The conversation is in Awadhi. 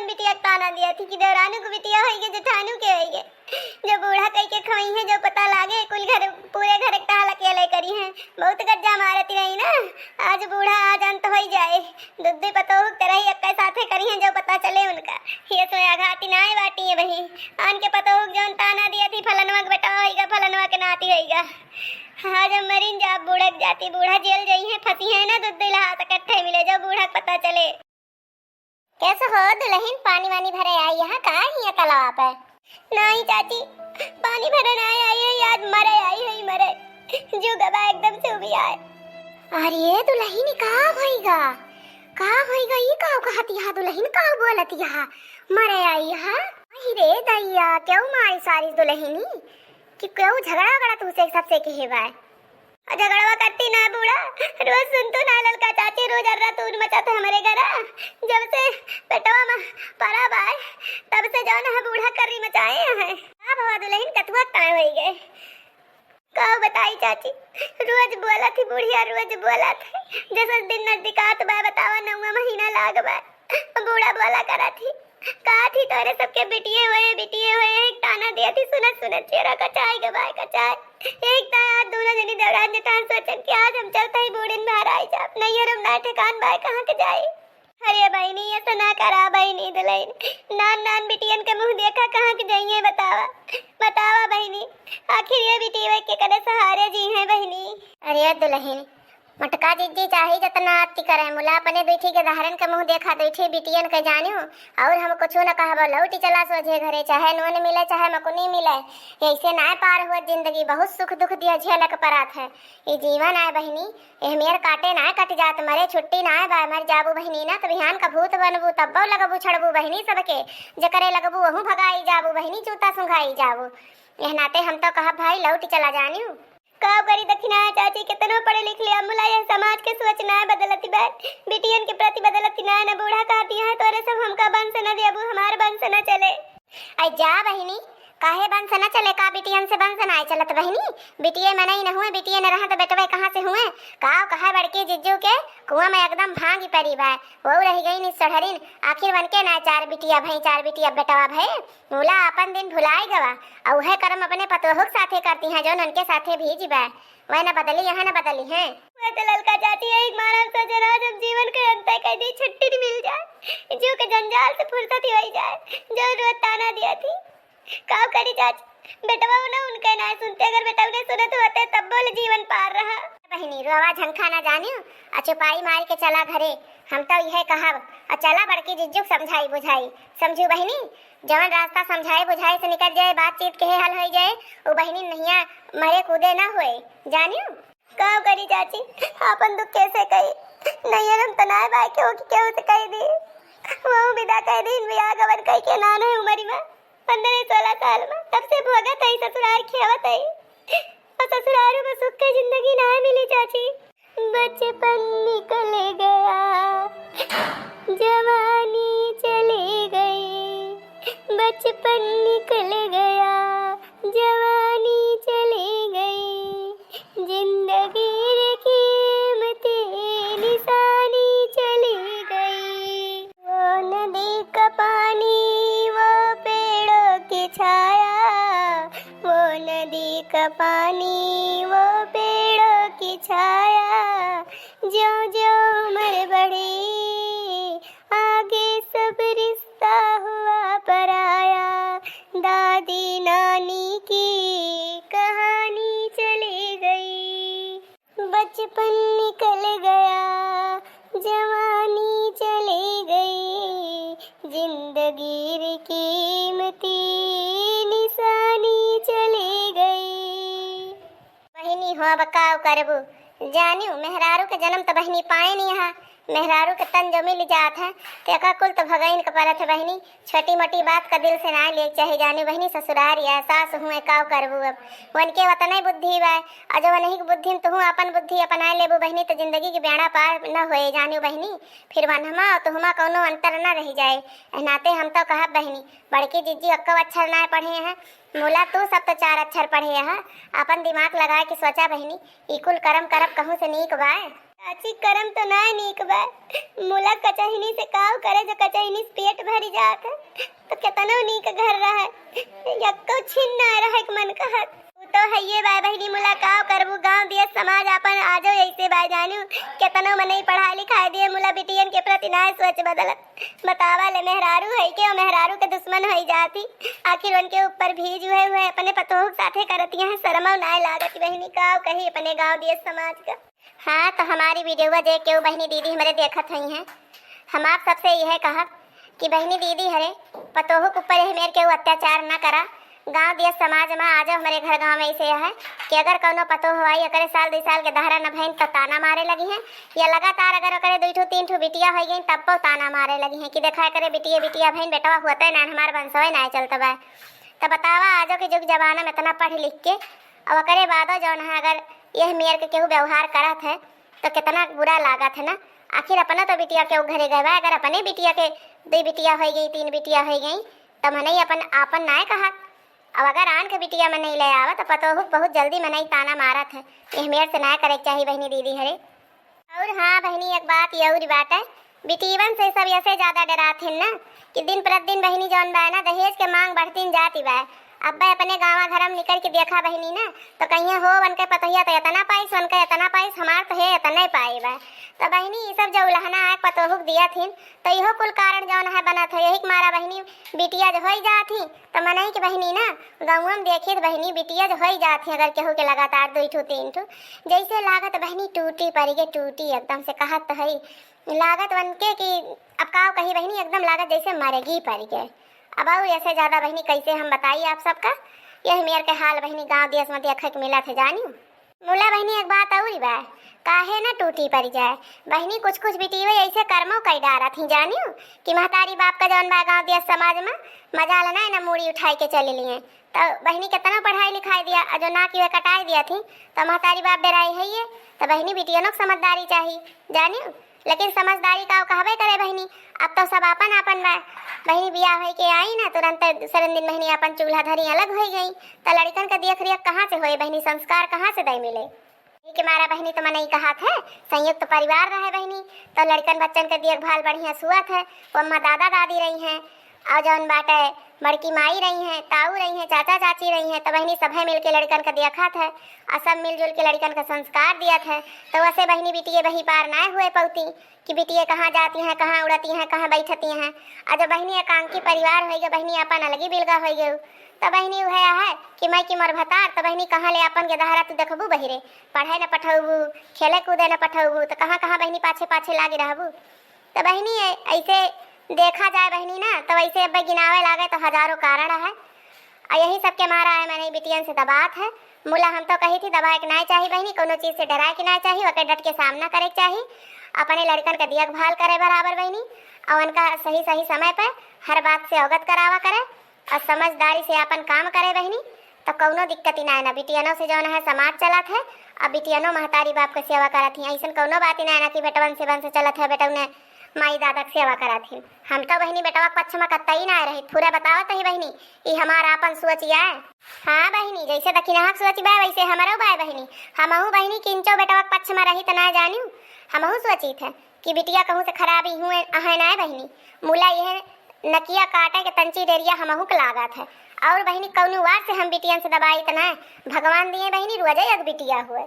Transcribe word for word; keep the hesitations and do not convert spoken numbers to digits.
बिटिया के ताना दिया थी कि देवरानू के बिटिया होइगे, जेठानू के होइगे। जो बूढ़ा कई के खवई है, जो पता लागे, कुल घर, पूरे घर एक टहल अकेले करी है। बहुत गज्जा मारती रही ना, आज बूढ़ा आज अंत होई जाए। दुद्धी पतोहू के तरह ही अक्का साथे करी है, जो पता चले उनका। ये सोया घाटी नाय बाटी है बही। आन के पतोहू के जौन ताना दिया थी, फलनवा के बेटा होइगा, फलनवा के नाती होइगा। हाँ, जब मरिन जा बूढ़ा के जाती, बूढ़ा जेल जई है, फंसी है ना, दुद्धी लहास इकट्ठे मिले, जो बूढ़ा के पता चले। कैसे हो दुलहिन, पानी वानी भरे आई यहाँ, का हिया तलवा पे? नाई चाची, पानी भरे नाई आई है, आज मरे आई है, मरे। जो गवा एकदम से उबी आए। अरे दुलहिन, का होइगा? का होइगा? ई का कहत यहाँ दुलहिन, का बोलत यहाँ? मरे आई यहाँ? अहि रे दैया, क्यों मारी सारी दुलहिनी? कि क्यों झगड़ा वगड़ा तू से सबसे कहे बाय? आ झगड़वा करती ना बूढ़ा, रोज सुनतू ना ललका चाची, रोज अर्रा तून मचाते हमरे घरा। जब से पेटवा में परा बाय, तब से जौन है बूढ़ा कर्री मचाए हैं। का भवा दुलहिन, कतुआ ताए होई गए? का बताई चाची, रोज बोला थी बुढ़िया, रोज बोला थी। जैसे दिन नजदीकात बाय, बतावा नौवा महीना लाग बाय। बूढ़ा बोला करा थी, कहा थी तोरे सबके बिटिये होए, बिटिये होए, एक ताना दिया थी, सुनत सुनत चेहरा कचाए गवाए कचाए। एक ता आज दोनों जनी देवरान जेठान सोचन कि आज हम चलते ही बूढ़िन बाहर आई जाब, नैहर हम ना ठिकान बाय, कहाँ के जाए। अरे बहिनी, ऐसा ना करा बहिनी दुलहिन, नान नान बिटियन के मुँह देखा, कहाँ के जाइए बतावा, बतावा बहिनी, आखिर ये बिटिये के करे सहारे जी हैं बहिनी। अरे दुलहिन, मोटका जिज्जी चाही जतना आती करे, मुला अपने दुइठी के दहरन के मुँह देखा, दुइठी बिटियन के जानियो, और हम कुछो न कहबो, लौटी चला सोझे घरे, चाहे नून मिले, चाहे मकुनी मिले, ऐसे नाय पार हुआ जिंदगी, बहुत सुख दुख दिया झेलक परात है। ई जीवन आय बहिनी, एह मेर काटे नाय कट जात, मरे छुट्टी नाय बा, मर जाबू बहिनी ना, त बिहान का भूत बनबू, तब्बो लगबू छड़बू बहिनी सबके, जकरे लगबू वहू भगाई जाबू बहिनी, जूता सुंघाई जाबू। एह नाते हम तो कहब भाई लौटी चला जानियो। का करी दखिना चाची, कितनो पढ़े लिख लिया, मुला यह समाज के सोच ना बदलती बा, बिटियन के प्रति बदलती ना, न बूढ़ा कहती है, तोरे सब हमका वंश न देबू, हमार वंश न चले। आई जा बहिनी, काहे वंश न चले, का बिटियन से वंश ना चलत बहिनी? बिटिये मनई न हुए, बिटिये न रहत बेटवे कहाँ से हुए? का कहे बड़की जिज्जू के कुआं में एकदम भांगी परी बा, वो रह गई नि सढ़रिन, आखिर वनके ना चार बिटिया भई, चार बिटिया बेटवा भई। मुला आपन दिन भुलाई गवा, अउ उहे करम अपने पतोहू के साथे करती हैं, जौन उनके साथे भी जीवा। वह न बदली, यहाँ न बदली हैं। वह तो ललका चाची एक मानव सजन आज हम जीवन के अंत कर दी, छुट्टी मिल जाए, जो के जंजाल से फुर्सत ही हो जाए, जो रोज ताना दिया थी। का करी चाची, बेटवा ना उनके ना सुनते, अगर बेटवा ने सुनत होते तब बोले जीवन पार रहा। बहिनी, रोवा झंखा ना जानियो, आ चुपाई मार के चला घरे। हम तो यह कहब, आ चला बड़की जिज्जू के समझाई बुझाई, समझू बहिनी? जवन रास्ता समझाए बुझाए से निकल जाए, बातचीत के हल हो जाए, वो बहिनी नहिया मरे कूदे ना होए, जानियो? का करी चाची, आपन दुख कैसे कही? नैयर हम तनाए बाय केहू के केहू से कह दी, वो विदा कह दी, बियाह गवन कह के नान है उमरी में, पंद्रह सोलह साल में, तब से भोगत है ससुराल खेवत है, और ससुराल में सुख के जिंदगी ना मिली चाची। बचपन निकल गया, जवानी चली गई, बचपन निकल गया, जवानी चली गई, जिंदगी रे कीमती निशानी चली गई। वो नदी का पानी, वो पेड़ों की छाया, वो नदी का पानी, वो पेड़ों की छाया, ज्यों ज्यों उम्र बढ़ी, आगे सब रिश्ता हुआ पराया। दादी नानी की कहानी चली गई, बचपन निकल गया, जवानी चली गई, जिंदगी री कीमती निशानी चली गई। बहिनी हो, अब काव करबू? जानियो, मेहरारू के जन्म त बहिनी पाए नहीं हा। मेहरारू के तन जो मिल जात है, तेका कुल त भगइन के परत है बहिनी। छोटी मोटी बात का दिल से ना ले चाहे, जानियो बहिनी, ससुरार या सास हुए, काव करबू अब? वनके वतने बुद्धि बा, आ जो वनही के बुद्धि में तुहू अपन बुद्धि अपनाए लेबू बहिनी, त जिंदगी के बेड़ा पार न होए, जानियो बहिनी। फिर वनहमा और तुहमा कौनो अंतर न रह जाए। एह नाते हम तो कहब बहिनी, बड़की जिज्जी अक्को अक्षर ना पढ़े हैं, मुला तू सब तो चार अक्षर पढ़े है, अपन दिमाग लगा के सोचा बहिनी, ई कुल करम करब कहूँ से नीक बाय? चाची, करम तो ना नीक बा। मुला कचहिनी से काव करे, जो कचहिनी से पेट भरी जात है, तो केतनो नीक घर रहे, यक्को छिन ना रहे के मन कहत। उ तो हइये बा बहिनी, मुला काव करबू, गाँव देश समाज आपन आजो ऐसे बा जानू। केतनो मनई पढ़ाई लिखाई दिए, मुला बिटियन के प्रति ना सोच बदलत। बतावा ले, मेहरारू है के, मेहरारू के दुश्मन होई जाती। आखिर उनके ऊपर भी जुए हुए अपने पतोह के साथे करतिया हैं, शरमौ नाय लागत बहिनी, काव कही अपने गाँव देश समाज का। हाँ, तो हमारी वीडियो जे केहू बहिनी दीदी हमरे देखत हई हैं, हम आप सबसे यह कहब कि बहिनी दीदी हरे, पतोह के ऊपर यह मेर केहू अत्याचार न करा। गाँव देश समाज में आज हमरे घर गाँव में ऐसे है कि अगर कौनो पतोह हवाई एकरे साल दुई साल के दहरा न भइन तो ताना मारे लगी हैं, या लगातार अगर ओकरे दुई ठो तीन ठो बिटिया हो गई तब ताना मारे लगी हैं कि देखा एकरे बिटिया बिटिया भइन, बेटवा हुआ तो ना हमार वंशवे ना चलत बा। तो बतावा आजो के जुग जमाना में इतना पढ़ लिख के और ओकरे बादो जौन है अगर यह मेर के केहू व्यवहार करत है तो कितना बुरा लागत है ना। आखिर अपना तो बिटिया केहू घरे गए बा, अगर अपने बिटिया के दुई बिटिया हो गई, तीन बिटिया हो गई, तो मनई अपन आपन नाय कहत। अब अगर आन के बिटिया मनई ले आवा तो पतोहू के बहुत जल्दी मनई ताना मारत है। यह मेर से नाय करे के चाही बहिनी दीदी हरे। और हाँ बहिनी, एक बात ये और बाटे, बिटीवन से सब ऐसे ज्यादा डरात हैं ना कि दिन प्रतिदिन बहिनी जौन बा ना दहेज के मांग बढ़तीन जाती बा। अब बे अपने गाँवा घर में निकल के देखा बहिनी ना तो कहिए हो उनके पतोहिया तो इतना पाइस, उनके इतना पाइस, हमार तो है इतने पाए बा। तो बहिनी ये सब जो उलहना है पतोहू के दिया थीन तो इहो कुल कारण जौन है बनत है। यही के मारा बहिनी बिटिया जो होई जात ही तो मनई के बहिनी ना गाँव में देखित बहिनी बिटिया जो होई जात ही अगर केहू के लगातार दुई ठू तीन ठू जैसे लागत बहिनी टूटी पड़ी के टूटी एकदम से कहत तो है लागत वनके कि अब का कही बहिनी, एकदम लागत जैसे मरेगी पड़ गए। अब और ऐसे ज्यादा बहिनी कैसे हम बताई आप सबका, यही मेर के हाल बहिनी गाँव देश में देखे के मिलत है जानी। मुला बहिनी एक बात और बा, काहे ना टूटी पड़ जाए बहिनी, कुछ कुछ बिटिया ऐसे कर्मों कई डारत ही जानियो कि महतारी बाप का जौन बा गाँव देश समाज में मजाल ना ना मूड़ी उठाई के चले लिए। तो बहिनी कितना पढ़ाई लिखाई दिया, अजो ना की वे कटाई दिया थी, तो महतारी बाप डराई है ये, तो बहिनी बिटियनों के समझदारी चाही जानियो। लेकिन समझदारी का कहबे करे बहिनी, अब तो सब आपन आपन बा। बहिनी बियाह होई के आई ना तुरंत दूसरे दिन बहिनी आपन चूल्हा धरी अलग हो गई, तो लड़कन का देख रेख कहाँ से होए बहिनी, संस्कार कहाँ से दे मिले? यही के मारा बहिनी तो मनई कहा थे संयुक्त परिवार रहे बहिनी, तो लड़कन बच्चन के देखभाल बढ़िया सुअत है, वो अम्मा दादा दादी रही हैं, और जौन बाटे बड़की माई रही हैं, ताऊ रही हैं, चाचा चाची रही हैं, तो बहिनी सभे मिल के लड़कन का देखत है, और सब मिलजुल के लड़कन का संस्कार दियत है। तो वैसे बहिनी बिटिये बही पार ना हुए पौती कि बिटिये कहाँ जाती हैं, कहाँ उड़ती हैं, कहाँ बैठती हैं। और जब बहिनी एकांकी परिवार होई गए, बहिनी अपन अलगी बिलगा होई गए, तो बहिनी उहे है कि मैं कि मोर भतार, तो बहिनी कहाँ ले अपन के दहरा तू देखबू बहिरे, पढ़े न पठौबू, खेले कूदे न पठौबू, तो कहाँ कहाँ बहिनी पाछे पाछे लागे रहबू। तो बहिनी, ऐ-, ऐसे देखा जाए बहिनी ना, तो ऐसे अब गिनावे लागे तो हजारों कारण है। और यही सब के मारा है मनई बिटियन से दबात है। मुला हम तो कही थी दबाए के ना चाही बहिनी, कोनो चीज से डराए के ना चाही, ओके डट के सामना करे के चाही। अपने लड़कन के देखभाल करे बराबर बहिनी, और उनका सही सही समय पे हर बात से अवगत करावा करे। और समझदारी से आपन काम करे बहिनी, तो कौनो दिक्कत ही ना है ना। बिटियनों से जौन है समाज चलत है, अब बिटियनों महतारी बाप के सेवा करत ही, ऐसन कौनो बात ही ना है ना कि बेटवन से वंश चलत है, बेटवने माई दादा के सेवा करत ही। हम तो बहिनी बेटवा के पक्ष में कतई ना रही, पूरा बतावत ही बहिनी, ई हमार आपन सोच ही आए। हाँ बहिनी, जैसे दखिनहा के सोच बा वैसे हमरो बा बहिनी। हमहू बहिनी किंचो बेटवा के पक्ष में रही त ना जानियो, हमहू सोची थे कि बिटिया कहूँ से खराबी हुए अहे ना बहिनी, मुला यह नकिया काटे के तंची डेरिया हमहू के लागत है। और बहिनी कौनो वार से हम बिटियन से दबाई त ना, भगवान दिए बहिनी रोजे एक बिटिया हुए।